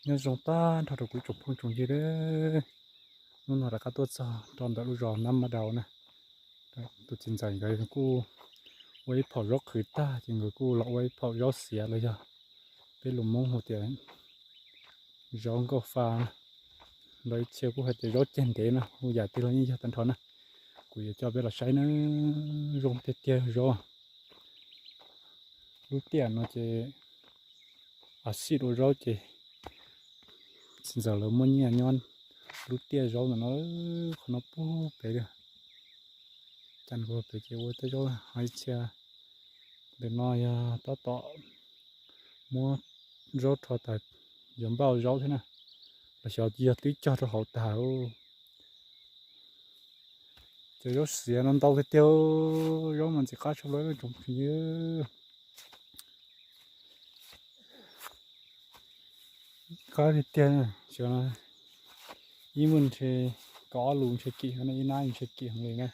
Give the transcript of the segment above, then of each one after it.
Nyob zoo tag nrho rau kuv tsoom phooj tsoom ywg, hnub no rov qab tuaj txog rau ntawm lub zos Nab Mab Dau na. Tus txiv ntxawm nkawd kuj ua ib phaum zaub qhwv tag ces nkawd kuj los ua ib phaum zaub xiav los yog peb lus Hmoob hu tias zaub nkauj fa, los ib txhia kuj hais tias zaub ceg ntev no, hu yam twg los yeej yog tag nrho na. Kuv yuav coj peb los saib na, zoo tiag tiag zaub. Lub tiaj no ces a xij dua zaub ces txiv ntxawm lawv muaj nyiaj nyob lub tiaj zaub ntawm no, qhov no puag pem, cas puag pem ces ua tej zaub ho ib txhia. Ntawm no yog tab tom muab zaub rho tas yuav npaj ua zaub thiab na, los xyov yog twb cog rau hauv tas. Cov zaub xiav no ntau tiag tiag, zaub mas ntxim qab tshaj plaws tsoom phooj ywg. Qab tiag tiag, xyov no ib muag ntshe kaum ob lus ntshe kim heev na, ib nab ntshe kim heev li na.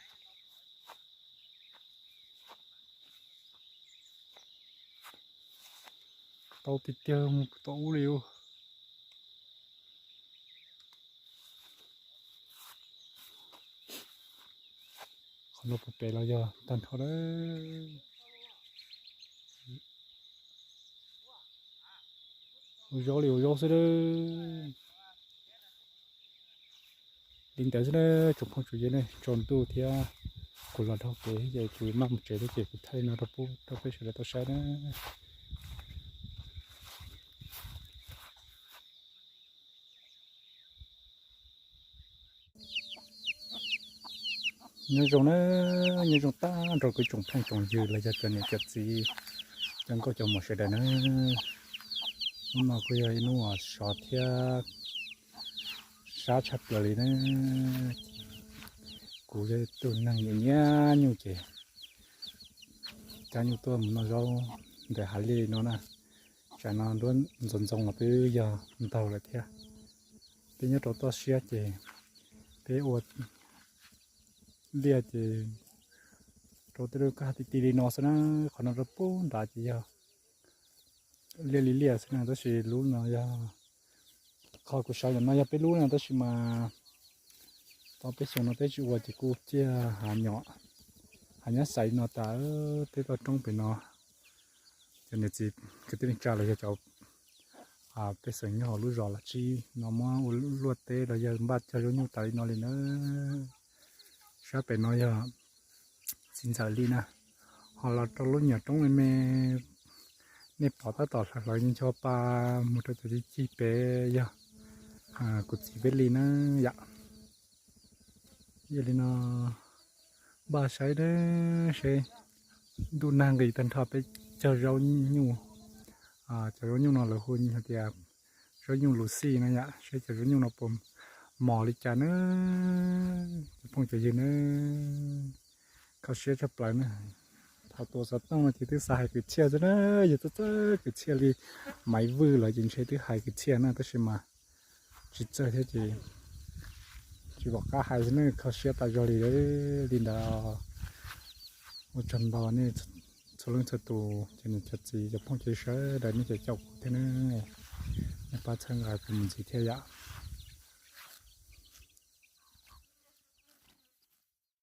Tau tiag tiag mus tom ub li. Qhov no puag pem los yog tag nrho lawm. Ua zaub li ua zaub xwb. Li ntawd xwb na, tsoom phooj tsoom ywg ne, tsaus ntuj thiab kuv los dhau kev ces kuv maj mus tsev thiab ces kuv thaij li no rau pub rau peb sawv daws tau saib na. Nyob zoo na, nyob zoo tag nrho kuv tsoom phooj tsoom ywg los yog cov niam cov txiv, cov nkauj cov muam sawv daws na. Hnub no kuj yog ib hnub uas sov thiab sab tshaj plaws li na. Kuv yog ib tug neeg nyiam nyiam nyuj ces cab nyuj tuaj mus noj zaub ntawm hav liaj li no na. Tsam no nruab ntxoov ntxoo los twb yog ntaug lawm thiab. Peb nyob rau toj siab ces peb ua liaj ces rau tej lub kwj ha ti ti li no xwb na. Qhov no rau pub nrad ces yog liaj li liaj xwb na, tab sis lub no yog, qhov kuv xav ntawm no yog peb lub na, tab sis mas tau peb xyoo no peb tsis ua ces kuj ciaj hav nyob xaiv no tas. Peb toj roob pem no, cov niam txiv kwv tij neej tsa los yog cov pej xeem nyob hauv lub zos los tsis no muab ua luaj teb los yog npaj cog zaub nyuj tas li no li na. Sab pem no yog txiv ntxawm li na, ho los rau lub nyuam roob me me, nej pom tab tom hlawv hlawv ncho pa mus rau cov cig cig pem yog kuv txiv peb li na yom. Yog li no npaj saib na, seb ntuj nag nqis tag nrho peb cog zaub nyuj. Cov zaub nyuj no lawv hu hais tias zaub nyuj luv xij na yom, seb cov zaub nyuj no puas mos li cas na. Cov phooj cov ywg na, kho siab tshaj plaws na. Thaum tus xov tooj no ces twb xav hais kwv txhiaj xwb na, yog txawj txawj kwv txhiaj li Maiv Vwj los ces ntshe twb hais kwv txhiaj na, tab sis mas tsis txawj thiab ces tsis pom qab hais xwb na, kho siab tas zog li. Li ntawd ua tsaug ntau nej txhua leej txhua tus, cov niam cov txiv cov phooj cov ywg sawv daws nej cov caum kuv thiab na, nej pab txhawb nqa kuv mus ntxiv thiab yom.